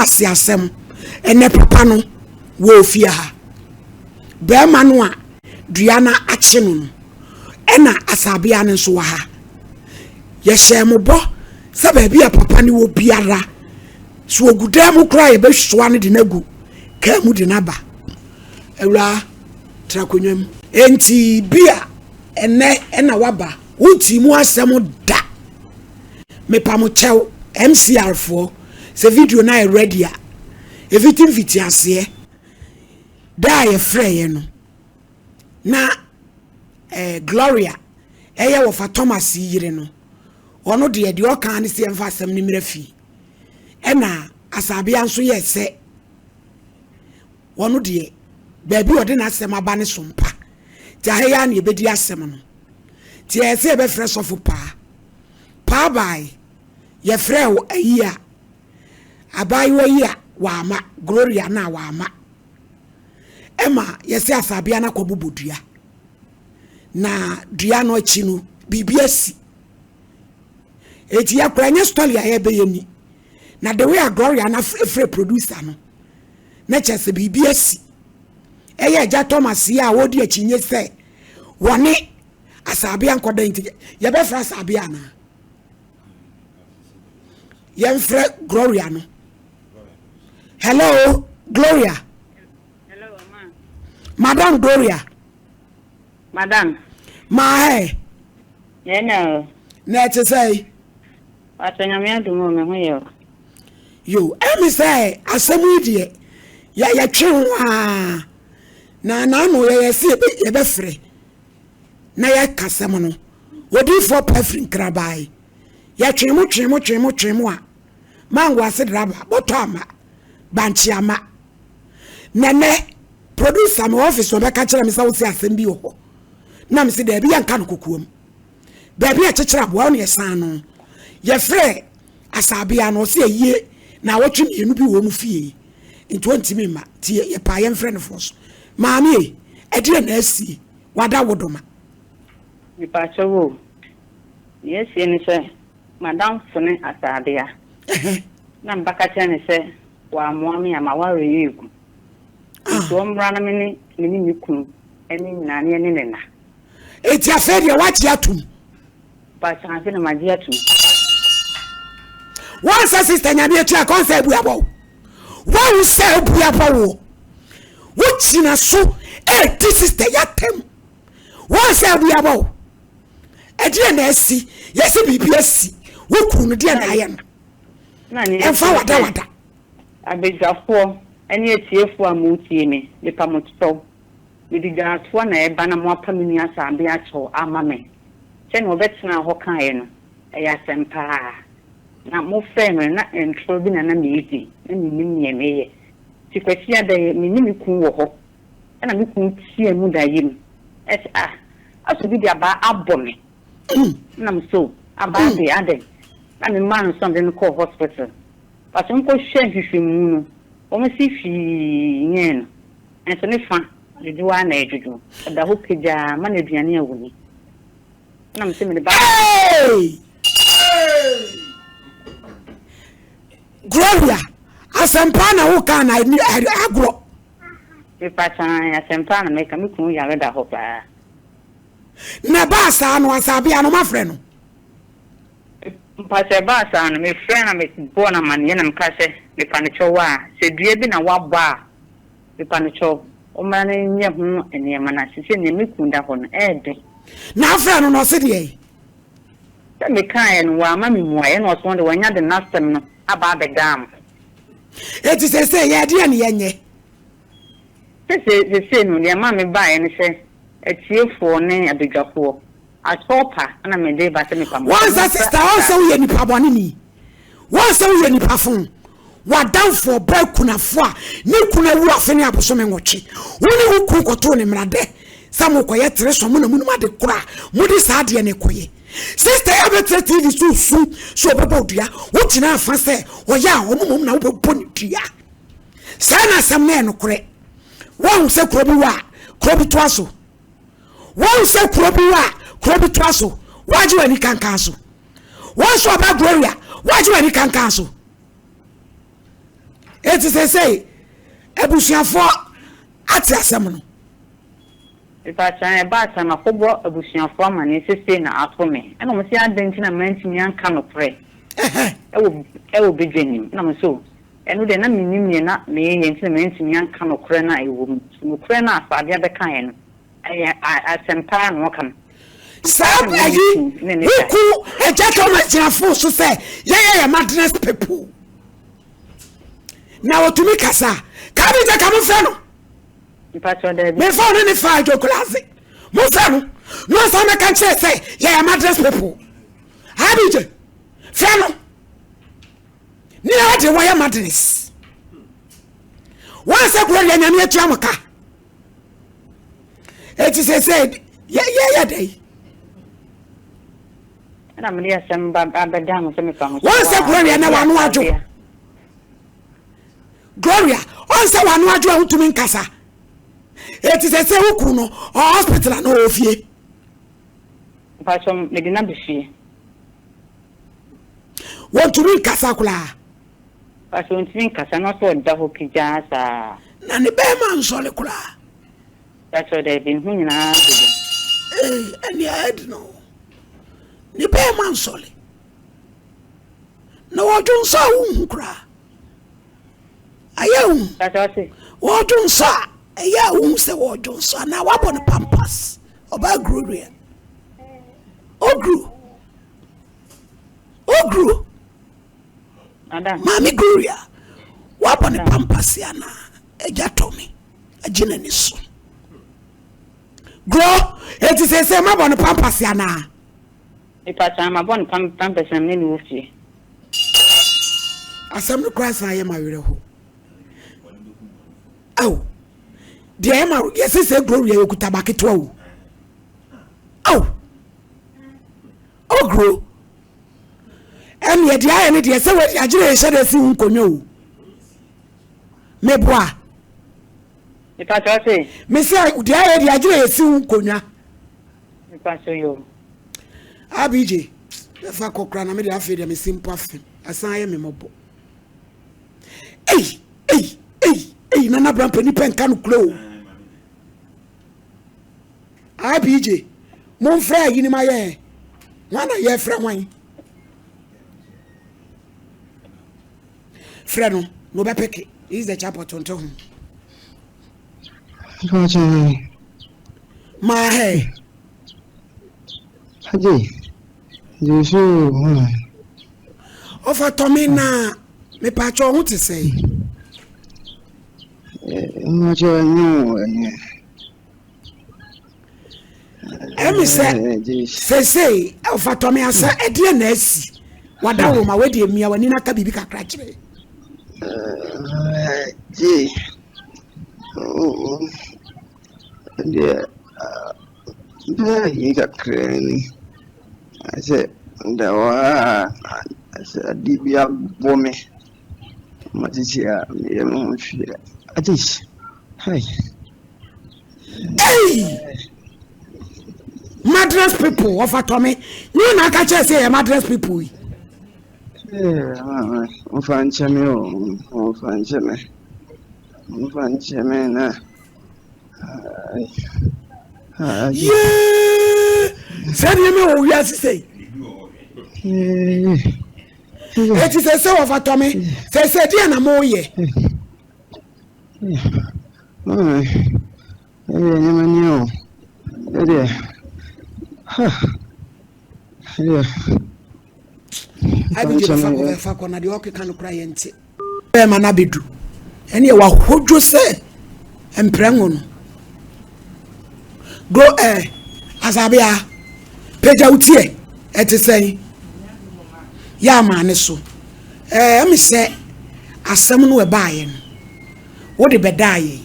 Thomas asɛm. Ɛnɛ papa no wɔ ofie ha. Bɛrima no a dua no akye no no, ɛna asabea no nso wɔ ha. Yɛhyɛɛ mo bɔ sɛ baabi a papa no wɔ biara, so ogu dan mu koraa yɛbɛsoa no de no agu kaa mu de no aba. Awuraa, tra akonnwa mu. Enti bi a ɛnɛ ɛna waba, wontii mu asɛm da. Mepa mo kyɛw, MCR foɔ, sɛ video no ayɛ ready a, ɛfiti mfitiaseɛ, da a yɛfrɛeɛ no, na eh, Gloria ɛyɛ wɔfa Thomas yere no, ɔno deɛ deɛ ɔka ne sɛ yɛmfa asɛm no mmra fie. Ɛna Asabea nso yɛɛ sɛ ɔno deɛ baabi a ɔde n'asɛm aba ne so mpa. Nti aha yi ara na yɛbɛdi asɛm no. Nti ɛyɛ sɛ yɛbɛfrɛ sɔfo paa. Paa bae, yɛfrɛɛ wo ayi a, abaayewa yi a wama, Gloria no a wama. Ɛma yɛsɛ Asabea no akɔbobɔ dua. Na dua no akyi no, biribi asi. Eti yɛkora nyɛ story a yɛbɛyɛ ni. Na the way a Gloria no afrɛ producer no, na kyerɛ sɛ biribi asi. Ɛyɛ agya Thomas yi a wɔdi akyinnye sɛ wɔne Asabea nkɔda nti yɛbɛfrɛ Asabea anaa? Yɛmfrɛ Gloria no. Hello, Gloria. Hello, ma. Madam Gloria. Madam. Maa hɛ. Yɛn na o. Na ɛte sɛ yi. Pastor Nyame adom o, me ho yɛ o. Yo, ɛmi sɛ asɛm yi deɛ yɛ yɛtwe ho aa na n'ano yɛyɛ sɛ yɛbɛ yɛbɛfrɛ na yɛka asɛm no. Odiifoɔ pa firi Nkrabae. Yɛtwe mo twe mo twe mo twe mo a mango ase draba bɔtɔ ama bankye ama. Nɛnɛ producer me office ɔbɛka kyerɛ me sɛ wo se asɛm bi wɔ hɔ. Na me se daabi yɛnka no kokoam. Baabi a kyekyere aboa wo na yɛsan no. Yɛfrɛ Asabea no ɔse ayie naawɔtwe mmienu bi wɔ wɔn fie nti ɔntumi mma nti yɛpaa yɛmfrɛ no foɔ so. Maame ei, ɛdeɛn na asie? Wada wo doma. Mepakyɛw o, nea asie ne sɛ m'adamfo ne Asabea na mebɛka kyerɛ no sɛ wammoa me a m'awareɛ regu nti ɔmmra na me ne me ne me kunu ne nyinaa ne yɛne no nna. Enti afei deɛ woagye atom? Mpakyɛ afei na magye atom. Wɔn sɛ sista nyame atua kɔn sɛ abu abɔ wo. Wɔn sɛ abu abɔ wo. Wogyina so ɛredi sista yi atɛm. Wɔn sɛ abu abɔ wo. Ɛdeɛ na asi yɛsɛ biribi asi wo kunu no deɛ na ayɛ no. Ɛmfa wadawada. Abadwafoɔ ne atiefoɔ a moretie me, mepa mo kyɛw. Mede dwaatoa na ɛreba na moapa me nua Saabea kyɛw ama me. Sɛnea ɔbɛtenaa hɔ kaeɛ no, ɛyɛ asɛm pa ara. Na mofrɛɛ me no, na ntorɔ bi na na meredi, na mennim deɛ mereyɛ. Nti Kwasiada yi, me ne me kunu wɔ hɔ, ɛna me kunu teaa mu daeɛ mu sɛ, Ah, asɛ obi de abaa abɔ me. Ɛna me sɛ, Oh, abaa deɛ, adɛn? Na memaa no so na mede no kɔɔ hospital. But wɔkɔhwɛɛ nhwehwɛmu no, wɔse hwee nyɛɛ no. Nanso ne fa dwudwo ara na ɛdwudwo. Ɔda hɔ pagyaa ma no aduane a ɔnni. Ɛna mese mede ba. Hey! Gloria, asɛmpa na woka na ɛni agorɔ. Mepa kyan asɛmpa na meka me kunu yare da hɔ paa. Na ɛbaa saa no asabea no mafrɛ no. Mpakyɛ ɛbaa saa no mefrɛ na mebɔɔ no amaneɛ na meka sɛ mepa no kyɛw a sɛ dua bi na wabɔ a Mepa no kyɛw, ɔmmra na yɛnyɛ ho nneɛma na sesei nea me kunu da hɔ no, ɛyɛ den. Na afrɛ no na ɔse deɛn? Sɛ mekaeɛ no, wamma me mmuaeɛ ɛna ɔse ɔno deɛ wanya de n'asɛm no aba abɛdaa mo. Enti sesei yɛ deɛn na yɛnyɛ? Sesei, sesei no, deɛ ɛmaa mebaeɛ ne sɛ atiefoɔ ne abadwafoɔ, Akyɛw pa na mede ba sɛ mepa mo kyɛw. Wɔn sɛ sista wɔn sɛ woyɛ nipa bɔne ni wɔn sɛ woyɛ nipa fon w'adamfo ɔbaa kunafo a ne kunu awu afe ne abosome nwɔtwe wo ne wo kunu kɔtoo ne mmara dɛ sɛ mokɔyɛ tere sɔ mo na monim ade koro a mode saa adeɛ no kɔyɛ sista yi abɛtena tv so su sɛ ɔbɛbɔ dua wogyina afa sɛ ɔyɛ a ɔno mmom na wobɛbɔ ne dua saa na asɛm no yɛ nokorɛ wɔn sɛ kuro bi wɔ a kuro bi toa so Woahu sɛ kuro bi wɔ a kuro bi toa so, woagye w'ani kankan so. Wɔn nso ɔba Gloria, woagye w'ani kankan so. Eti sɛsɛi abusuafoɔ ate asɛm no. Mepakyɛw, ɛbaa saa makɔbɔ abusuafoɔ amaneɛ sɛ sei na ato me. Ɛna wɔn se adɛn nti na mantumi anka nokorɛ ɛwɔ ɛwɔ badwa nim. Ɛna wɔn se oh, ɛno deɛ na mennim deɛ na meyɛ nti na mantumi anka nokorɛ no a ɛwɔ mu. So nokorɛ no a Saadia bɛkaeɛ no, ɛyɛ asɛm paa na ɔka no. Saa ayi woku agya Thomas gyina fon so sɛ yɛyɛ yɛ madness people na wɔtumi kasa ka bi gya ka mo frɛ no mefa ɔne ne fa adwokolase mo frɛ no na ɔsan mɛka nkyerɛ sɛ yɛyɛ madness people abigye frɛ no ne ade wɔyɛ madness wɔn sɛ kuro deɛ nyame atua mo ka eti sɛ sɛ yɛyɛ dɛ yi. ɛna mede asɛm ba abɛda mo sɛ mefa ho. Wɔn sɛ Gloria na wano adwo. Gloria ɔn sɛ wano adwo a wotumi nkasa. Eti sɛ sɛ woku no ɔ hospital ana ɔwɔ fie. Mpatsɔ mede no aba fie. Wɔntumi nkasa koraa. Pastor ontumi nkasa na ɔsɛ ɔda hɔ pigyaa saa. Na ne bɛɛma nsɔre koraa. Pastor daabi ne ho nyinaa dodo. Ee ɛne ɛyɛ den o. Ne bɛɛma nsɔre. Na wɔdwo nsa a wonhu koraa. Ayɛ hu. Pastor ɔse. Wɔdwo nsa a ɛyɛ a wohu sɛ wɔdwo nsa anaa wabɔ no pampas. Ɔbaa Gloria. Ogru. Ogru. Maame Gloria, woabɔ ne pampase anaa? Agya tɔ me, agye n'ani so. Gro, eti sese mabɔ ne pampase anaa? Mepatwa mabɔ ne pampase na mene ne wɔ fie. Asɛm no koraa san yɛ ma werɛho. Aw, deɛ ɛma yɛsɛ sɛ Gloria yɛkuta ba ketewa o. Aw, ogro. Ɛneɛ deɛ ayɛ ne deɛ sɛ wadi agyere yɛhyɛ dɛ si wo nkonnwa o meboa Mepakyɛ ɔse. Mese deɛ ayɛ deɛ agyere yɛsi wo nkonnwa. Mepakyɛ yo. Abj bɛfa kɔ koraa na mede afei deɛ mesi mpo afem asan ayɛ me mmɔbɔ. Ei ei ei ei nana brampa nipa nka no kura o. IPJ, momfrɛ ayi no ma yɛn. Hwan na yɛfrɛ hwan? Frɛ no na ɔbɛpeke. This is the chapel tonto ho. Maa hɛ. Agye, Jesu hwan? Ɔfa tɔme na mepatwɛ ɔho te sɛ. Mmakyɛ nyɛ wo ɛnyɛ. Ɛmi sɛ seesei ɔfatɔme asa ɛdeɛ na asi wada wo ma wadi emia w'ani na ka biribi kakra kyerɛ. Gye deɛ bɛyɛ yi kakra ni sɛ da hɔ a sɛ adeɛ bi abɔ me ma tete a meyɛ me ho hwee agye hai. Hey! Madras people wɔfa tɔme ne na aka kyerɛ sɛ yɛ madras people yi. Mfa nkyɛ me o, mfa nkyɛ me, mfa nkyɛ me na. Yee! Sɛ nneɛma wɔ wiase sɛ yi. Eti sɛ sɛ wɔfa tɔme sɛ sɛ deɛ na mo yɛ. Maame, ɛdeɛ nneɛma ni o. Ɛdeɛ, ha, ɛdeɛ. Abi deɛ fa kɔ fa kɔ na deɛ ɔkeka no kora yɛn te. Bɛrima no abɛdu ɛneɛ wahodwo sɛ mprɛngo no. Go ɛ eh, asabea pagya wo tiɛ ɛte sɛn yɛ amaane so ɛɛ ɛmi sɛ asɛm no ɛbaayɛ no. Wode bɛdaa yɛn.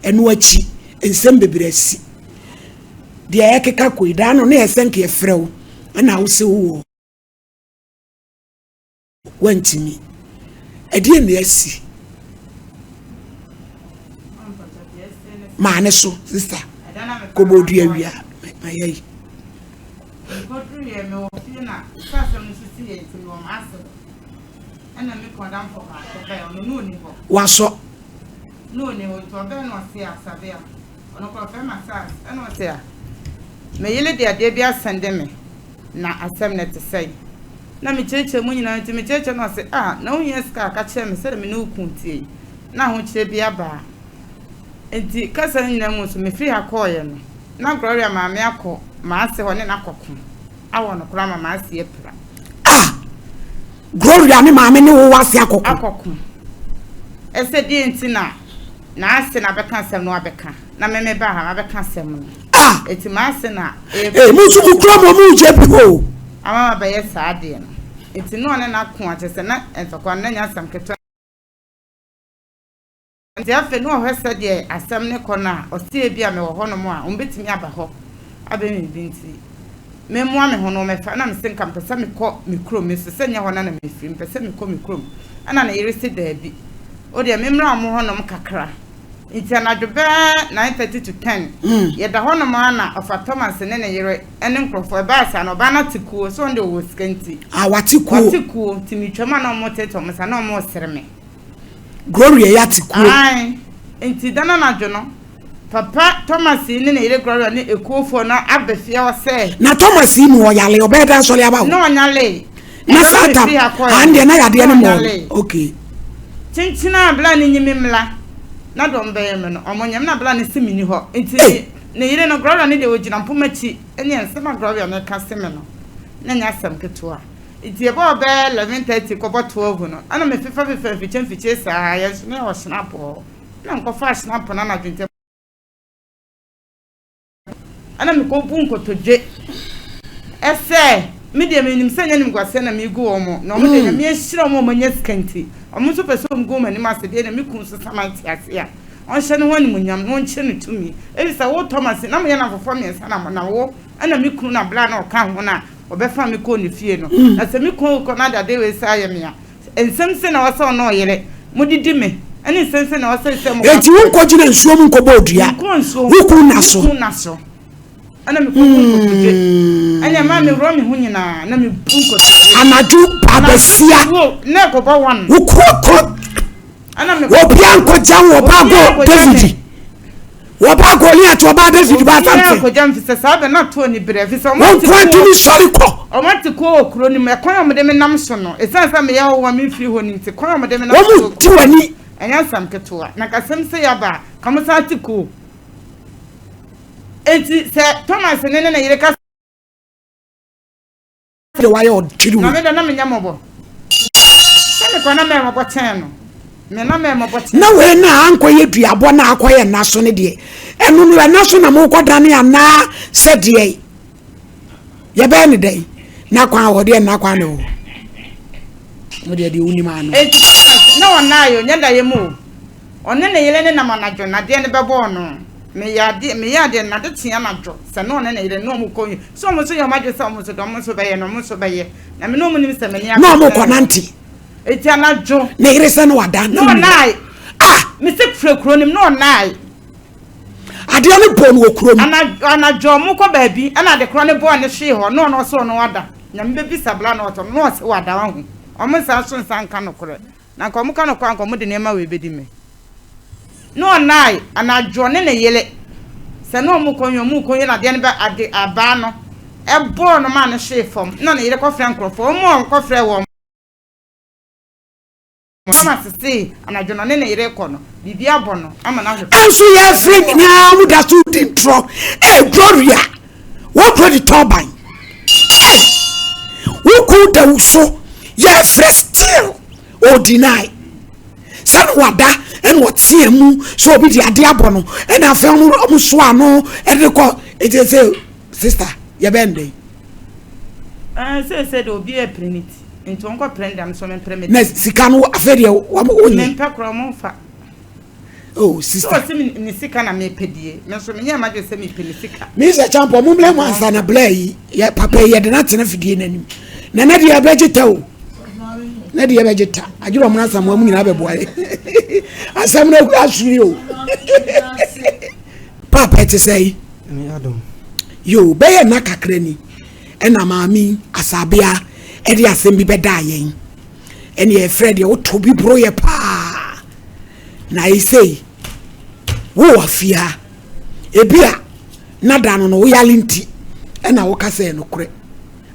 Ɛno akyi, nsɛm bebree asi. Deɛ ɛkeka kɔ yi, daa no na ɛsɛ nka yɛfrɛ wo, ɛna wo se wowɔ wantumi. Ɛdeɛ na asi. Maa ne so, sista. Kɔbɔ dua wia, ma yɛ yi. Ɛna me kunu adamfo baako bae, ɔno na ɔnni hɔ. Wasɔ. Na ɔnni hɔ, nti ɔbae na ɔse Asabea, ɔno koraa ɔfrɛ me Asas, ɛna ɔse a, me yere de adeɛ bi asɛnde me, na asɛm no ɛte sɛn? Na mekyerɛkyerɛ mu nyinaa, nti mekyerɛkyerɛ na ɔse ah, na wohia sika a, ka kyerɛ me sɛdeɛ me ne wo kun teɛ yi, na ahokyerɛ bi aba a. Nti kasa no nyinaa mu nso, mefiri ha kɔeɛ no, na Gloria maame akɔ m'ase hɔ ne no akɔko. Awɔ no koraa ma m'ase apira. Ah! Gloria ne maame ne wo w'ase akɔko. Akɔko. Ɛsɛ deɛ nti na n'ase na abɛka asɛm no abɛka na me me ba ha mabɛka asɛm no. Ah! Eti m'ase na. Ee mo nso mo kura mo mo gye bi hɔ o. Ama mabɛyɛ saa adeɛ no. Eti na ɔne n'ako akyɛ sɛ na ntɔkwa no na nyɛ asɛm ketewa. Enti afei na ɔhwɛ sɛdeɛ asɛm no rekɔ no a, ɔse ebia mewɔ hɔnom a, wɔbɛtumi aba hɔ abɛyɛ me biribi nti, memmoa me ho na wɔmmɛfa. Ɛna mese nka mepɛ sɛ mekɔ me kurom, me nso sɛ nyɛ hɔ na na mefiri, mepɛ sɛ mekɔ me kurom. Ɛna ne yere se daabi, wo deɛ memmra wɔn hɔnom kakra. Nti anadwo bɛyɛ 9:30 to 10, yɛda hɔnom ara na ɔfa Thomas ne ne yere ne nkurɔfoɔ, ɛbaa saa no ɔbaa no ate kuo, sɛ ɔno deɛ ɔwɔ sika nti. Ah, wate kuo. Wate kuo, nti metwam a na wɔreteetee wɔn saa, na wɔresere me. Gloria yɛ ate kuo. Ae, nti da no anadwo no, Papa Thomas yi ne ne yere Gloria ne ekuofoɔ no aba fie hɔ sɛ. Na Thomas yi mu ɔyale, ɔbɛyɛ dɛ asɔre aba hɔ. Na ɔnyale. Na saa tam, an deɛ na yadeɛ no mɔ no. Okay. Kyenkyena a bla ne nyi me mmla, na deɛ ɔmo bɛyɛ me no, ɔmo nyɛ me, na bla no se menni hɔ. Nti ne yere no, Gloria no deɛ ɔgyina mpoma akyi, ɛne nsɛm a Gloria no reka se me no, na ɛnyɛ asɛm ketewa. Nti ɛbɔɔ bɛyɛ 11:30 kɔbɔ 12 no, ɛna mefefafefa mfikyire mfikyire saa, yɛn nso na yɛwɔ Schnapp wɔ hɔ. Ɛna mekɔfaa Schnapp no anadwo nti, ɛna mekɔbu nkotodwe ɛsɛ me deɛ menim sɛ nyɛ animguaseɛ na megu wɔn, na wɔn deɛ Nyame ahyira wɔn a wɔanya sika nti, wɔn nso pɛ sɛ wɔn gu wɔn anim ase deɛ na me kunu nso saman te ase a, ɔnhyɛ ne ho animuonyam na ɔnkyerɛ no tumi. Ɛfiri sɛ wo Thomas, na moyɛ nnamfofoɔ mmiɛnsa na mo, na wo ɛna me kunu na bla na ɔka ho no a, Ɔbɛfa me kɔɔ ne fie no, na sɛ me kɔn kɔ na ade ade wei saa yɛ me a, nsɛm sei na ɔsɛ ɔne ɔyere mo didi me, ɛne nsɛm sei na ɔsɛ sɛ mo. Enti wo nkɔ gyina nsuo mu nkɔbɔ odua, Menkɔɔ nsuo mu, wo kun na me so. kun na so, ɛna me kɔ bu nkotodwe, ɛna ɛmaa me worɔ me ho nyinaa, na me bu nkotodwe. Anadwo abasia. Anadwo na ɛkɔbɔ one. Wo kɔ kɔ. Ɛna me kɔ. Obia nkɔgya wo ɔbaa go David. Wɔbaa Goliat, wɔbaa David ba Obiara Samson. kɔgya me fisɛ saa bɛ na to ani berɛ fisɛ ɔmo Wɔn ate nkoa kuo tumi sɔre kɔ. ɔmo ate kuo wɔ kuro no mu ɛkwan a ɔmo de me nam so no ɛsiane sɛ meyɛ hɔhoɔ a memfiri hɔ no nti kwan a ɔmo de me nam Wɔn so wɔ ti kuro no mu w'ani. ɛnyɛ asɛm ketewa na nka asɛm sei aba a ka ɔmo san ate kuo enti sɛ Thomas ne ne ne yere ka Deɛ wayɛ ɔtwiri Na me deɛ na menyɛ mmɔbɔ. Sɛ mekɔ na mɛyɛ mmɔbɔ kyɛn no. Me na mɛyɛ mmɔbɔ kyɛn. Na wei na ankɔyɛ duabɔ na akɔyɛ nna so no deɛ, ɛno no ɛna so na mokɔdane anaa sɛ deɛ yɛbɛyɛ ne dɛn? Na kwan wɔ deɛ nna kwan na wɔ mo deɛ deɛ wonim ano. Enti na ɔnnaeɛ o, nyɛ daeɛ mu o. Ɔne ne yere no nam anadwo na adeɛ no bɛbɔɔ no. Meyɛ adeɛ, meyɛ adeɛ no, n'ade kyee anadwo sɛ na ɔne ne yere no na wɔn kɔ, sɛ wɔn nso yɛ wɔn adwene sɛ wɔn nso deɛ wɔn nso bɛyɛ no, wɔn nso bɛyɛ. Na me ne wɔn nim sɛ m'ani Na wɔn abere kɔ nante. Eti anadwo. Ne yere sɛ na wada. Na ɔnae. Ah! Mese firi kuro no mu, na ɔnae. Adeɛ no bɔɔ no wɔ kuro mu. Anadwo, anadwo wɔn kɔ baabi, ɛna adekorɔ no bɔɔ no hwee hɔ, na ɔno ɔsɛ ɔno wada. Nyame bɛbisa bla na ɔtɔ no, na ɔsɛ wada, wahu. Wɔn nsa so nsa nka nokorɛ. Na anka wɔka nokorɛ a, anka wɔde nneɛma wei bɛdi me. Na ɔnae, anadwo ɔne ne yere, sɛ na wɔrekɔ nwi, wɔrekɔ nwi na adeɛ no bɛ, ade, abaa no bɔɔ no maa no hwee fam. Na ne yere kɔfrɛ nkurɔfoɔ, wɔn a wɔkɔfrɛɛ wɔn no, Thomas se anadwo no ɔne ne yere rekɔ no, biribi abɔ no ama no ahwe fam. Nso yɛfrɛ nyinaa mo da so di ntorɔ. Ee Gloria, wɔkuro de tɔn ban. Ee, wo kun da wo so yɛfrɛ still o deny. Sɛ no wada ɛna ɔteɛ mu sɛ obi de ade abɔ no ɛna afei ɔmo ɔmo so ano ɛde kɔ eti sɛ sister yɛbɛn dɛn. Ɛɛ sɛ sɛ de obi ɛpere ne ti nti wɔn kɔ pere ne dɛm so mempere me ti. Na sika no afei deɛ wɔn wɔnyɛ. Mempɛ korɔ wɔn nfa. Oh sister. Sɛ ɔsi mi ne sika na mepɛ die me nso menyɛ m'adwene sɛ mepɛ ne sika. Mr. Champo mo mmla mu ansa na bla yi yɛ papa yi yɛde no atena fidie no anim na na deɛ ɛbɛgye ta o na deɛ ɛbɛgye ta adwene ɔmo asamoa mu nyinaa bɛboa yɛ asɛm no asuri o papa ɛte sɛ yi yo bɛyɛ nna kakra ni ɛna maame asabea ɛde asɛm bi bɛdaa yɛn. Ɛne yɛfrɛ deɛ woto bi boro yɛ paa. Na ɛsei wowɔ afie ha. Ebi a na da no no woyale nti ɛna woka sɛ nokorɛ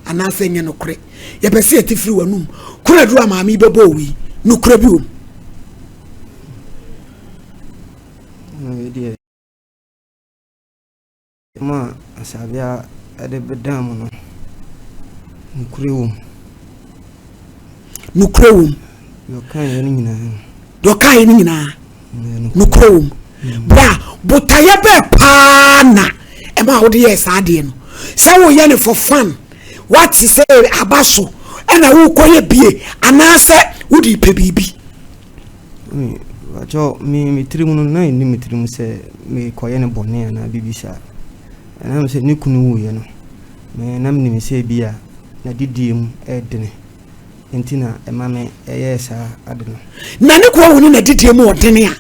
anaasɛ nyɛ nokorɛ. Yɛpɛ sɛ yɛte firi w'anum. Kunaduru a maame yi bɛbɔ wo yi, nokorɛ bi wɔ mu? Wei deɛ ma Asabea de bɛdaa mu no, nokorɛ wɔ mu. Nokorɛ wɔ mu. Deɛ ɔkaeɛ no nyinaa. Deɛ ɔkaeɛ no nyinaa. Nokorɛ wɔ mu. Bra, botaeɛ bɛɛ paa na ɛma wode yɛɛ saa adeɛ no. Sɛ woyɛ no for fun, woate sɛ aba so ɛna wokɔyɛ bie anaasɛ wode pɛ biribi. Mpakyɛw, me me tirim no, na ɛnni me tirim sɛ merekɔyɛ no bɔne anaa biribi saa. Ɛnam sɛ ne kunu wuiɛ no, me na menim sɛ bi a n'adidie mu ɛredene nti na ɛma me ɛyɛɛ saa ade no. Na ne kunu awu ne n'adidie mu ɔdene a,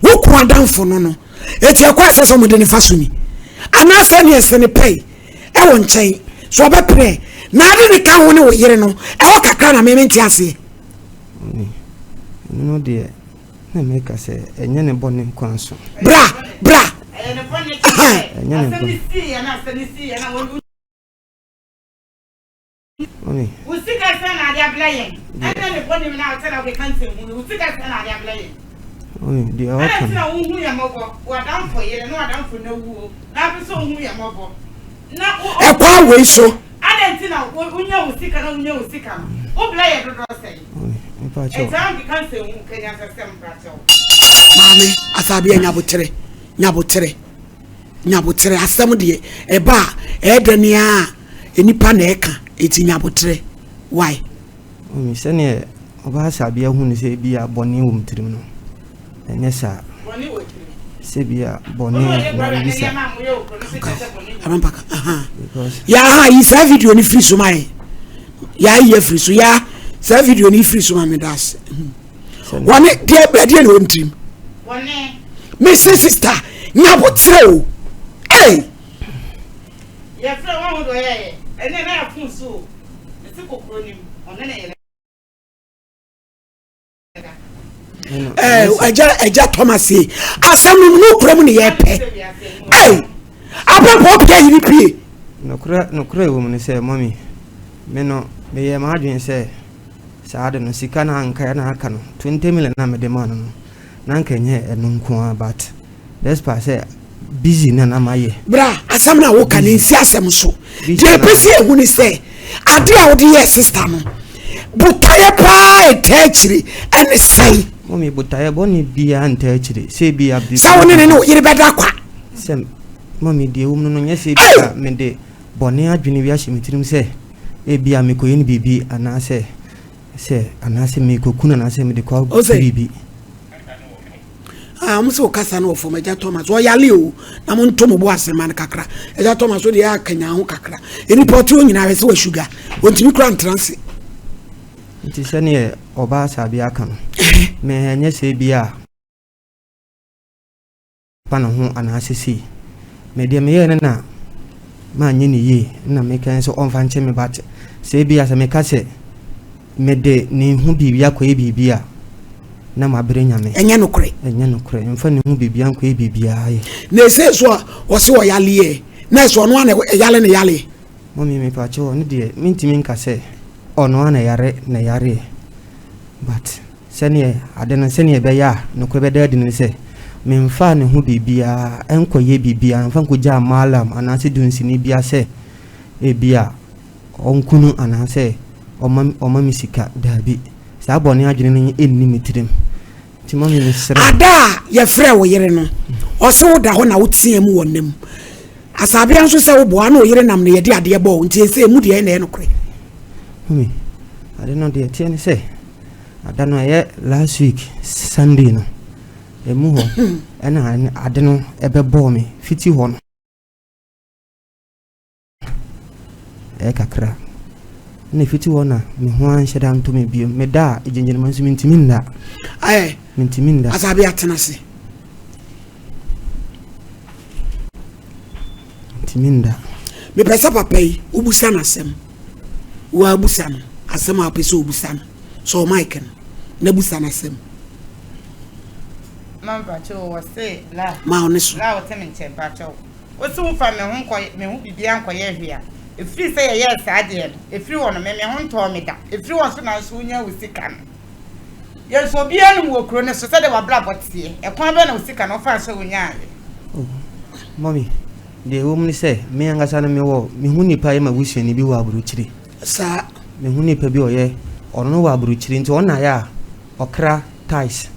wo kunu adamfo no no, eti ɛkɔ a ɛsɛ sɛ wɔde no fa so ni? Anaasɛ ɛne ɛsɛ ne pɛe ɛwɔ nkyɛn, so ɔbɛpene na ade ne ka ho ne wo yere no, ɛhɔ kakra na me mente aseɛ. Ɔne, ɛno no deɛ, na meka sɛ ɛnyɛ ne bɔne kwan so. Bra, bra. Ɛyɛ ne bɔne kyerɛ sɛ Ɛnyɛ ne asɛm bɔne. no siiɛ na asɛm no siiɛ na wɔn Ɔne, Wo sika sɛn na ade abrɛ yɛn? Ɛnyɛ ne bɔne mu na sɛ na wokeka nsɛmhunu no, wo sika sɛn na ade abrɛ yɛn? ɔne, deɛ Adɛn ɔka nti no. na wonhu yɛn mmɔbɔ? W'adamfo yere ne w'adamfo no awuo, na wopɛ sɛ wohu yɛn mmɔbɔ. Na wo, Ɛkwan wei so. Adɛn nti na wonya wo sika na wonya wo sika no, wo brɛ yɛ dodoɔ sɛn? Ɛntaa nkeka nsɛnhu, ka nyansasɛm, mpakyɛw. Maame Asabea nyabotere nyabotere nyabotere asɛm deɛ ɛba a ɛyɛ dɛ nea nipa na ɛka eti nyabotere why. Mami sɛdeɛ ɔbaa Asabea hu no sɛ ebi a bɔne wɔ me tirim no ɛnyɛ saa. Sɛ bi a bɔne na biribi saa. Abampaka aha. Ya aha yi saa video ni firi so ma yɛ. Ya yi afiri so ya saa video ni firi so ma me das. Wɔne deɛ bɛdeɛ na wɔn tirim. Me se sister nyabotere o. Hey. Yɛfrɛ wɔn ho deɛ ɔyɛɛyɛ ɛnɛ na yɛfon so o. Mese kokoro nim ɔne ne yere. ɛgya ɛgya thomas yi asɛm no mu kura mu ne yɛpɛ ɛy abɛbɔ pia yi ne pie. nokorɛ nokorɛ wɔ mu ne sɛ mɔmi me no meyɛ m'adwene sɛ saa de no sika na anka na aka no 20 million na mede maa no no na anka ɛnyɛ ɛno nko ara but despite sɛ busy na na mayɛ. Bra, asɛm no a woka no nsi asɛm so. Deɛ ɛpɛ sɛ yɛhu ne sɛ, adeɛ a wode yɛɛ sista no, botaeɛ paa ɛtaa akyire ɛne sɛn? Mɔmi, botaeɛ bɔne biara ntaa akyire. Sɛ bi a. Sɛ wo ne ne ne wo yere bɛda kwa. Sɛ mɔmi deɛ ɛwɔ mu no nyɛ sɛ bi a mede bɔne adwene bi ahyɛ me tirim sɛ ebi a mekɔyɛ no biribi anaasɛ sɛ anaasɛ mekɔku no anaasɛ mede kɔ biribi. Ah, wɔn sɛ ɔkasa no wɔ fam agya Thomas ɔyale o na mo nto mo bo ase ma no kakra agya Thomas o deɛ akanyan ho kakra nnipa ɔte hɔ nyinaa hwɛ sɛ wasuga ɔntumi kura ntena ase. Nti sɛdeɛ ɔbaa Sabea aka no, mɛ ɛnyɛ sɛ bi a fa ne ho anaasɛ sei. Me deɛ meyɛɛ no na manyɛ no yie na meka sɛ ɔmfa nkyɛ me but sɛ ebia sɛ meka sɛ mede ne ho biribi akɔyɛ biribi a na mabrɛ Nyame. Ɛnyɛ nokorɛ. Ɛnyɛ nokorɛ. Mfa ne ho biribi ankɔyɛ biribiara yɛ. Na ɛsei so a ɔse ɔyaleɛ na ɛsɛ ɔno ara na ɛyale ne yaleɛ. Mummy mepakyɛw ɔno deɛ mentumi nka sɛ ɔno ara na ɛyare na ɛyareɛ but. Sɛdeɛ ade no, sɛdeɛ ɛbɛyɛ a nokorɛ bɛda adi ne sɛ, memfaa ne ho biribiara nkɔyɛ biribiara, memfa nkɔgyaa Mallam anaasɛ dunsini biara sɛ ebia ɔnku no anaasɛ ɔmma ɔmma me sika. Daabi. Saa bɔne adwene no nni me tirim. Nti mummy mesrɛ wo. Ada a yɛfrɛɛ wo yere no, ɔse woda hɔ na woteaa mu wɔ nna mu. Asabea nso sɛ woboa na wo yere nam no yɛde adeɛ bɔɔ wo nti ɛsɛ emu deɛ na ɛyɛ nokorɛ. Mummy, ade no deɛ ɛteɛ ne sɛ, Ada no ɛyɛ last week Sunday no ɛmu hɔ ɛna ade no ɛbɛbɔɔ me fiti hɔ no ɛyɛ kakra ɛna fiti hɔ na me ho anhyɛ da nto me bio meda a gyingyinima nso mentumi nda ayɛ mentumi nda asabi atena ase mentumi nda mepɛ sɛ papa yi wobusa no asɛm woabusa no asɛm a wopɛ sɛ wobusa no. Sɔ mic no na busa no asɛm. Ma mpakyɛw o, wɔse la. Ma wo ne so. La wote me nkyɛn mpakyɛw. Wose wofa me ho nkɔ me ho biribiara nkɔyɛ hwee a, ɛfiri sɛ yɛyɛɛ saa deɛ no, ɛfiri hɔ no me me ho ntɔɔ me da. Ɛfiri hɔ nso na nso wonya wo sika no. Yɛn nso obiara nim wɔ kuro no so sɛdeɛ w'abrabɔ teɛ. Ɛkwan bɛn na wo sika no wofaa so wonyaeɛ? Oh, mummy, deɛ ɛwɔ mu ne sɛ, me ankasa no mewɔ, mehu nipa yɛ m'abusuani bi wɔ aburokyire. Saa. Mehu nipa bi ɔyɛ, ɔno no wɔ aburokyire nti ɔno na ayɛ a ɔkra tiles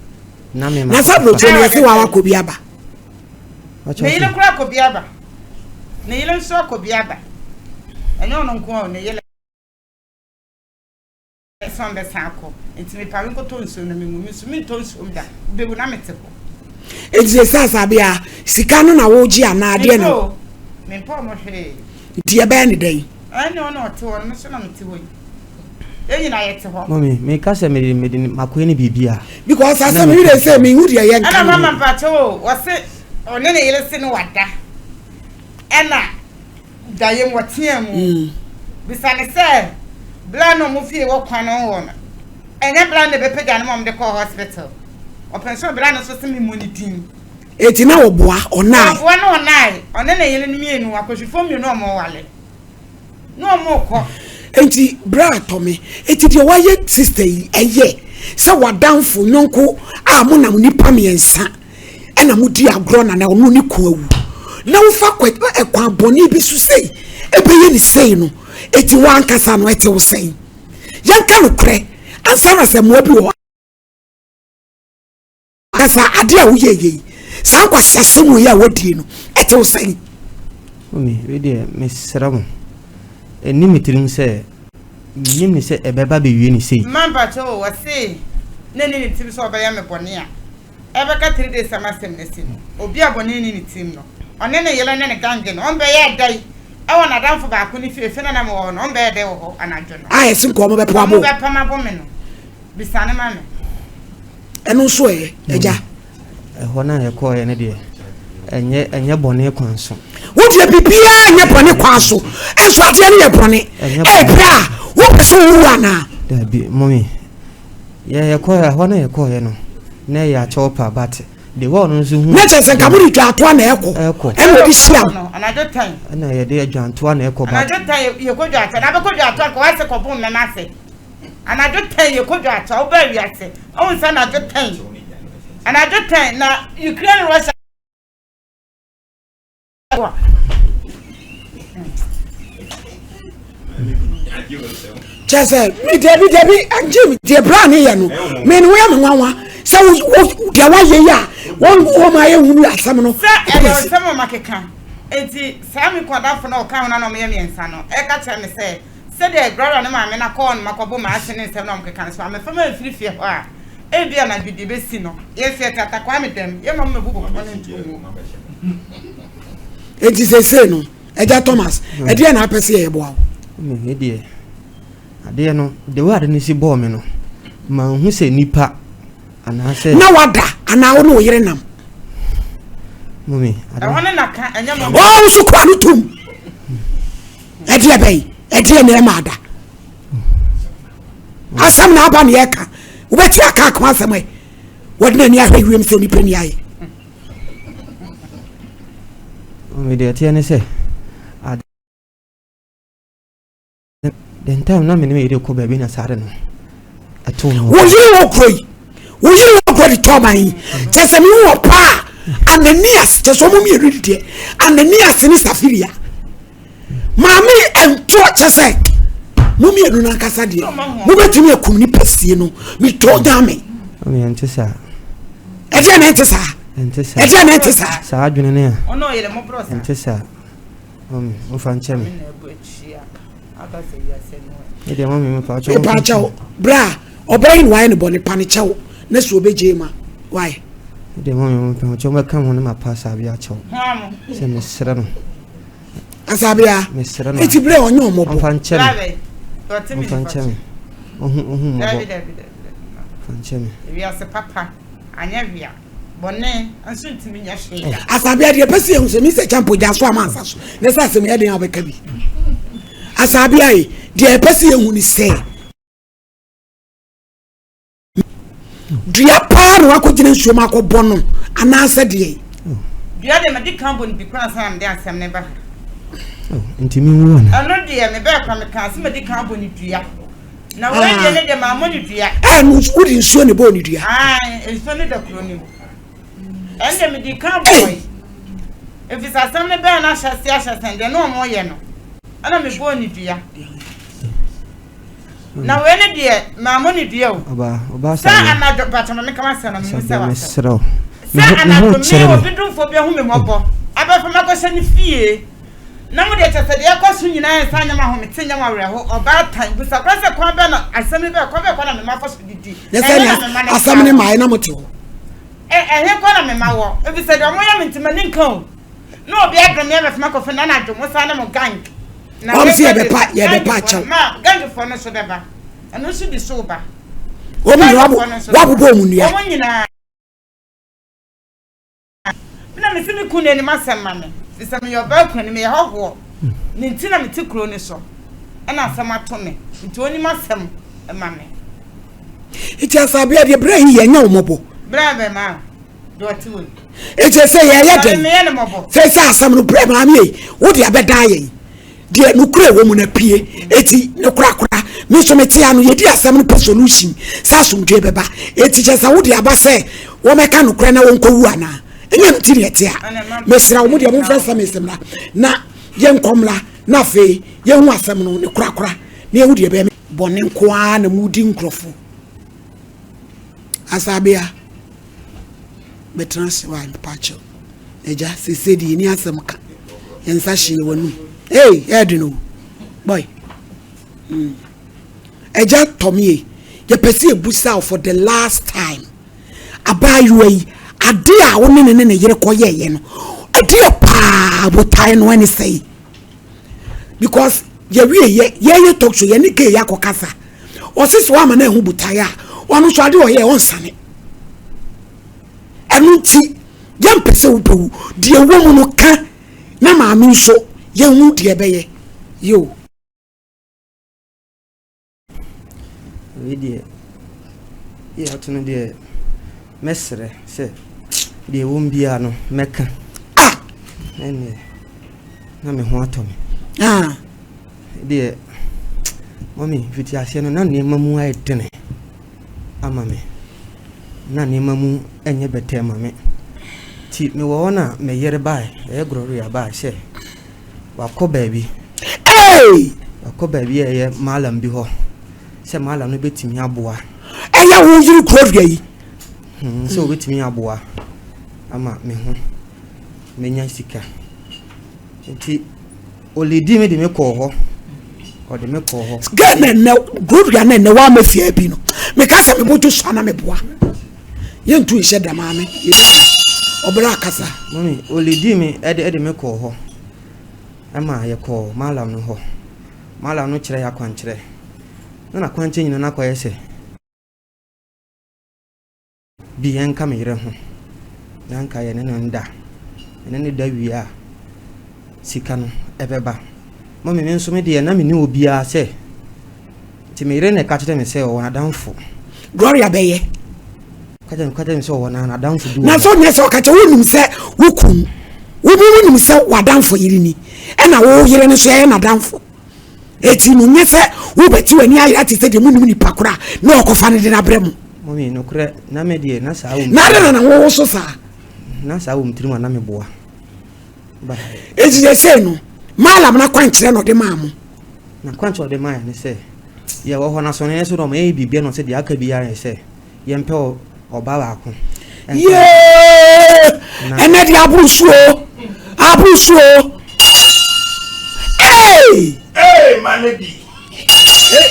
na me ma. Na sɛ aburokyire no yɛse waa wakɔ bi aba. Ne yere koraa akɔ bi aba. Ne yere nso akɔ bi aba. Ɛnyɛ ɔno nko ara o, ne yere. Sɛ ɔbɛsan akɔ nti mepa me nkɔtɔ nsuo na menwu me nso mentɔ nsuo da wobɛwu na mete hɔ. Enti sɛ sɛ asabea sika no na wogye anaa adeɛ na. Mempɛ o mempɛ ɔmo hwee. Nti yɛbɛyɛ ne dɛn? Ɛne ɔno ɔte hɔ no me nso na mete hɔ yi yɛn nyinaa yɛte hɔ. Mummy meka sɛ mede mede makoe ne biribi a. Because asɛm yi de sɛ menhu deɛ yɛnka no. Ɛna mama mpakyɛw o wɔse ɔne ne yere se no wada ɛna. Daeɛ mu, ɔteaa mu bisa no sɛ, Berɛ a na wɔn fie wɔ kwan no ho hɔ no, ɛnyɛ berɛ a na ɛbɛpagya no ma wɔde kɔɔ hospital? Ɔpɛ nso berɛ no nso sɛ memmɔ ne din. Enti na ɔboa, ɔnae. Ɔboa na ɔnae. Ɔne ne yere no mmienu, akɔhwifoɔ mmienu a wɔwale. Na wɔrekɔ. Enti berɛ a tɔ me. Enti deɛ wayɛ sister yi, ɛyɛ sɛ w'adamfo nyɔnko a monam nnipa mmiɛnsa. ɛna modi agorɔ na na ɔno ne kun awu na wofa ɛkwan bɔne bi so sei ɛbɛyɛ ne sei no ɛti wo ankasa no ɛte wo sɛn yɛnka nokorɛ ansa na sɛ mmoa bi wɔ ankasa adeɛ a woyɛ yei saa nkwasi asɛm wei a wadie no ɛte wo sɛn. Mami, wei deɛ mesrɛ mo ɛni me tirim sɛ menim ne sɛ ɛbɛba bɛwie ne sei. Mma mpakyɛ o, wɔse na ɛni ne tirim sɛ ɔbɛyɛ me bɔne a Ɛbɛka 3 days ama asɛm no asi no, obi a bɔne nni ne tirim no, ɔne ne yere ne ne gange no, wɔbɛyɛɛ dɛn wɔ n'adamfo baako no fie, efi no na mewɔ hɔ no, wɔbɛyɛɛ dɛn wɔ hɔ anadwo no? A ɛse nka wɔbɛpo abo. Wɔbɛpam abo me no, bisa no ma me. Ɛno nso ɛ, agya. Ɛhɔ no a yɛkɔeɛ no deɛ, ɛnyɛ ɛnyɛ bɔne kwan so. Wo deɛ biribiara nyɛ bɔne kwan so, nso adeɛ no yɛ bɔne. Ɛberɛ a wopɛ sɛ wowu anaa? Dabi, mummy. Yɛ yɛkɔɛ ɛhɔ na yɛkɔɛ no na ɛyɛ akyɛw pa but the way ɔno nso hu. Na kyerɛ sɛ nka mo de dwantoa na ɛkɔ ɛkɔ ɛna ɔde hyia mo. Anadwo tan. Ɛna yɛde dwantoa na ɛkɔ but. Anadwo tan yɛkɔ dwantoa na abɛkɔ dwantoa nka wase kɔ bom mɛma ase anadwo tan yɛkɔ dwantoa wobaa wiase ɔhu sɛ anadwo tan anadwo tan na Ukraine Russia. Kyɛ sɛ mi dabi dabi agye mi deɛ bra ne yɛ no mi ni woyɛ mi nwanwa sɛ wo wo deɛ wayɛ yi a wɔn wɔn ayɛ hunu asɛm no. Sɛ ɛyɛ nsɛm a makeka eti saa mi kɔdafo na ɔka ho na na ɔmo yɛ mmiɛnsa no ɛka kyerɛ mi sɛ sɛdeɛ brada ne maame na kɔɔ no makɔbɔ maa ne nsɛm na ɔmo keka no so amefam amfiri fie hɔ a. Ebia anadwo deɛ ɛbɛsi no, yɛn nso yɛte Atakwame dɛm, yɛmma mo mmɛbu bɔkɔɔ no nto mu. Enti seesei no, Agya Thomas, ɛdeɛn na apɛ sɛ yɛboa wo? Me deɛ, adeɛ no, the way ade no si bɔɔ me no, manhu sɛ nipa anaasɛ. Na wada anaa wo ne wo yere nam? Mummy, ade. Ɛhɔ ne naka, ɛnyɛ mɔmɔ. Wɔn nso kura no tom. Ɛdeɛ bɛn? Ɛdeɛ na ɛma ada? Asɛm na aba na yɛka. Wobɛte aka ako asɛm ɛ. Wɔde n'ani ahwɛ wiem sɛ nipa ni ayɛ. Mummy deɛ ɛteɛ ne sɛ, ade. The time na me ne me yere kɔ baabi na saa de no ɛtoo me. Wo yere wɔ kuro yi, wo yere wɔ kuro de tɔ ɔman yi. Kyɛ sɛ me wɔ paa Ananias kyɛ sɛ ɔmo mmienu di deɛ Ananias ne Safiria. Maame ɛntoɔ kyɛ sɛ mo mmienu n'ankasa deɛ mo bɛtumi akum nipa sie no metɔ nyame. Ɛnte saa. Ɛdeɛ na ɛnte saa. Ɛnte saa. Ɛdeɛ na ɛnte saa. Saa adwene ne a. Ɛnte saa. Mami, mofa nkyɛ me. Me deɛ mami mepa kyɛw. Mepa kyɛw. Bra, ɔbaa yi na wayɛ ne bɔne pa ne kyɛw. Na so obegye ma. Why? Me deɛ mami mepa kyɛw mɛka ho ne ma pa asabea kyɛw. Sɛ mesrɛ no. Asabea. Mesrɛ no. Eti brɛ ɔnyɛ ɔmɔbɔ. Ɔmfa nkyɛ me. Ɔmfa nkyɛ me. Ɔhu ɔhu mmɔbɔ. Ɔmfa nkyɛ me. Wiase papa anyɛ hwea. Bɔne nso ntumi nyɛ hwee da. Asabea deɛ pɛ sɛ yɛhu sɛ Mr. Champo gya so ama ansa so na sɛ asɛm yɛ den a wobɛka bi. Asabea yi deɛ ɛpɛ sɛ yɛhu ne sɛ. Dua paa na wakɔgyina nsuo mu akɔbɔ no anaasɛ deɛ? Dua deɛ mede kan bɔ no bi koraa ansa na mede asɛm no ba ha. Oh, nti me wu ana? Ɛno deɛ mebɛɛ kora mekaa sɛ mede kan bɔ no dua. Na wei deɛ ne deɛ mammɔ no dua. Ɛɛ no wode nsuo ne bɔɔ ne dua? Ae, nsuo no da kuro no mu. Ɛno deɛ mede kan bɔe. Ɛfiri sɛ asɛm no bɛɛ no ahyɛse ahyɛse deɛ na wɔyɛ no. Ɛna mebɔɔ ne dua. Na wei ne deɛ mammɔ ne dua o. Sɛ anadwo mpakyɛ ma menka m'asɛm na mehu sɛ wasɛm. Sɛ anadwo me obi domfoɔ bi ahu me mmɔbɔ abɛfa makɔhyɛ ne fie na mo deɛ kyɛ sɛ deɛ ɛkɔ so nyinaa nsa nyɛ mahomete nyɛ mawerɛho ɔbaatan busa koraa sɛ kwan bɛn na asɛm yi bɛɛ kwan bɛn kwan na mema fa so didi na ɛhe na mema no asɛm ne mae na mote hɔ ɛhe kwan na mema wɔ efisɛ deɛ ɔmo yɛ me nti m'ani nka o na obi adome abɛfa makɔfɛ na anadwo mo saa ne mo gang Na Wɔn sɛ yɛbɛpa yɛbɛpa akyɛw. Ma gangfoɔ no nso bɛba. Ɛno nso di so ba. Wɔn nyinaa wɔabobɔ wɔn nnua. Wɔn nyinaa. Na mesi me kunu anim asɛm ma me. Fisɛ meyɛ ɔbaa kunu meyɛ hɔhoɔ. Ne nti na mete kuro no so. Ɛna asɛm ato me. Nti onim asɛm ma me. Nti asabea deɛ berɛ yi yɛnyɛ wo mmɔbɔ. Berɛ bɛ ma. Deɛ ɔte wei. Nti sɛ yɛyɛ dɛn sɛ sɛ asɛm no brɛ maame yi wode abɛdan yɛn deɛ nokorɛ wɔ mu no apue eti ne korakora me nso mete ano yɛdi asɛm no pɛ solution sɛ asomdwoe bɛba eti kyɛ sɛ wode aba sɛ wɔmɛka nokorɛ na wɔnkɔwu anaa ɛnyɛ no ti ne ɛte a mesrɛ wo mo deɛ momfrɛ sɛ mesɛ mmra na yɛnkɔ mmra na afei yɛhu asɛm no ne korakora na yɛhu deɛ ɛbɛyɛ bɔne nko ara na mudi nkurɔfo asabea Bɛtena ase wa mepakyɛw. Agya sese deɛ yɛni asɛm ka. Yɛn nsa hye yɛ w'anum. Hey, ɛyɛ den o. Boy. Mm. Agya tɔmie, yɛpɛ sɛ yɛbusa wo for the last time. Abaayewa yi, ade a wo ne ne ne ne yere kɔyɛeɛ no, ɛdeɛ paa botae no ɛne sɛe. Because yɛwie yɛ yɛyɛ talk show yɛne gay akɔkasa. Ɔse sɛ woama no ahu botae a, ɔno nso ade ɔyɛ ɔnsane. Ɛno nti yɛmpɛ sɛ wobɛwu. Deɛ ɛwɔ mu no ka na maame nso yɛhu deɛ ɛbɛyɛ. Yo. Wei deɛ yɛ ato no deɛ mɛsrɛ sɛ deɛ ɛwɔ mu biara no mɛka. Ah! Ɛnneɛ na me ho atɔ me. Ah. Deɛ mɔmi mfiti aseɛ no na nneɛma mu ayɛ dene. ama me. Na nneɛma mu nyɛ bɛtɛɛ ma me. Nti mewɔ hɔ na me yere bae, ɛyɛ Gloria bae sɛ wakɔ baabi. Hey! Wakɔ baabi a ɛyɛ malam bi hɔ sɛ malam no bɛtumi aboa. Ɛyɛ wo yere Gloria yi? Hmm, sɛ obɛtumi aboa ama me ho menya sika. Nti Ɔliidii me de me kɔɔ hɔ. Ɔde me kɔɔ hɔ. Girl na ɛnɛ Gloria na ɛnɛ wama fie bi no. Meka sɛ mebɔ dwo so ana meboa. Yɛntu nhyɛ da maame. Ɔbrɛ akasa. Mami, ɔliidii me ɛde ɛde me kɔɔ hɔ. Ɛma yɛkɔɔ malam no hɔ. Malam no kyerɛ yɛ akwankyerɛ. Na n'akwankyerɛ nyinaa no akɔyɛ sɛ. Bi nka me yere ho na anka yɛne no nda. Yɛne no da wie a, sika no ɛbɛba. Mummy, me nso me deɛ na menni obiara sɛ, nti me yere na ɛka kyerɛ me sɛ ɔwɔ n'adamfo. Gloria bɛyɛ. Ka kyerɛ me ka kyerɛ me sɛ ɔwɔ n'adamfo bi wɔ hɔ. Na sɛ ɔnyɛ sɛ ɔka kyerɛ wonim sɛ wo kunu, wo wonim sɛ w'adamfo yere ni, ɛna wo yere no nso ɛyɛ n'adamfo. Eti no nyɛ sɛ wobɛte w'ani ayera te sɛ deɛ monim nipa koro a na ɔkɔfa no de no abrɛ mo. Mɔmi, nokorɛ, na me deɛ, na saa wɔ me Na adɛn na na wowo so saa? Na saa wɔ me tirim a na meboa. Ba. Eti seesei no, Maalam no akwankyerɛ na ɔde maa mo? N'akwankyerɛ a ɔde maa yɛn ne sɛ, yɛwɔ hɔ na sɛ ɔno yɛn so na ɔma yɛyɛ biribiara na ɔsɛ deɛ aka biara yɛ sɛ yɛmpɛ ɔbaa baako. Yee! Ɛnɛ deɛ aboro so o, aboro so o. Hey! Hey, my lady. Hey,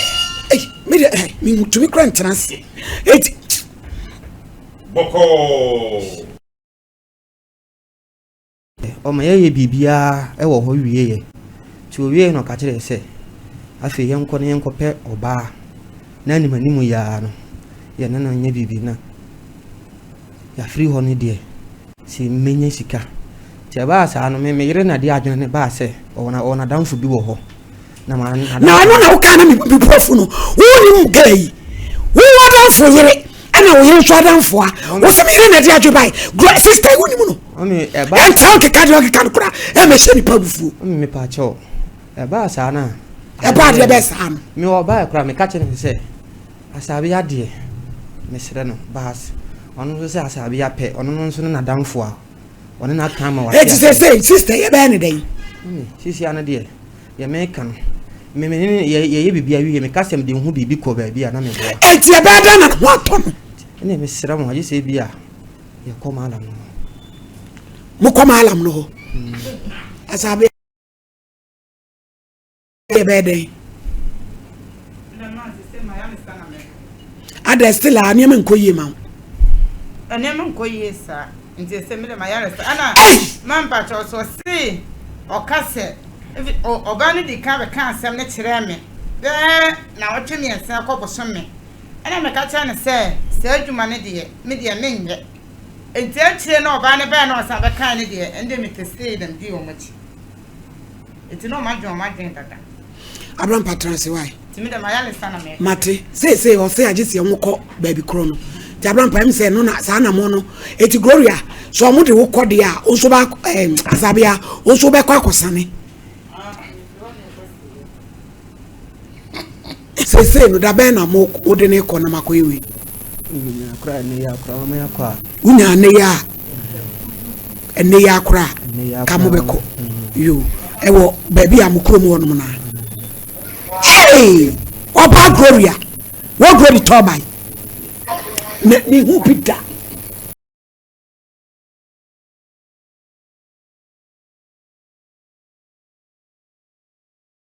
hey, me de, hey, me ntumi kura ntena ase. Eti. Bɔkɔɔ. Ɔma yɛyɛ biribiara wɔ hɔ wieeɛ. Nti ɔwieeɛ na ɔka kyerɛɛ sɛ, afei yɛnkɔ na yɛnkɔpɛ ɔbaa na anim anim yi ara no yɛne no nyɛ biribi na yɛafiri hɔ no deɛ sɛ mɛnya sika. Nti ɛbaa saa no me me yere na de adwene no baa sɛ ɔwɔ n'adamfo bi wɔ hɔ. Na ma Na ɛno na wokaa na me bo afu no. Wonim girl yi. Wo w'adamfo yere. Ɛna wo yere nso adamfoa. Wo sɛ me yere na ɛde adwe bae. Gro sister yi wonim no. Ɛntra wo keka deɛ ɔkeka no koraa ɛmɛhyɛ nipa abufuo. Mepa kyɛw. Ɛbaa saa no a. Ɛbaa deɛ bɛɛ saa no. Me ɔbaa koraa meka kyerɛ no sɛ Asabea deɛ mesrɛ no baas ɔno nso sɛ Asabea pɛ ɔno no nso ne n'adamfo a ɔne no aka ama wate Eti sɛ sɛ sister yɛ bɛyɛ ne dɛn? Sisi ano deɛ deɛ meka no me me ne yɛyɛ biribi awie meka sɛ mede ho biribi kɔ baabi a na meboa. Eti ɛbɛyɛ dɛn na ne ho atɔ no? Ɛne mesrɛ mo agye sɛ ebi a yɛkɔ maalam no hɔ. Mokɔ maalam no hɔ? Asabea. Yɛbɛyɛ dɛn? Adɛ still a nneɛma nkɔ yie ma wo. Nneɛma nkɔ yie saa nti sɛ mede ma yare sa ɛna ma mpakyɛw so ɔse ɔka sɛ ɔbaa no di kan bɛka asɛm no kyerɛɛ me bɛɛ na ɔtwe mmiɛnsa kɔ bosome ɛna meka kyerɛ no sɛ saa adwuma no deɛ me deɛ menyɛ nti akyire na ɔbaa no bɛɛ na ɔsan bɛkae no deɛ ɛnde metestee na medii wɔn akyi. Enti na ɔmo adwen ɔmo adwen dada. Abrampa tena ase wai. Nti me deɛ mayaresa na mɛkɔ. Mate seesei ɔse agye sɛ ɔmo kɔ baabi korɔ no nti Abrampa ɛm sɛ ɛno na saa anamɔ no eti Gloria sɛ ɔmo de wo kɔ deɛ a wo nso ba ɛɛ Asabea wo nso wobɛkɔ akɔsane. Seesei no da bɛn na mo wode ne kɔ na makɔyɛ wei? Wonya nnɛ yi a ɛnnɛ yi akora ka mo bɛkɔ yo ɛwɔ baabi a mo kurom hɔ nom na hey ɔbaa Gloria wɔ Glory tɔɔban na ne ho bi da.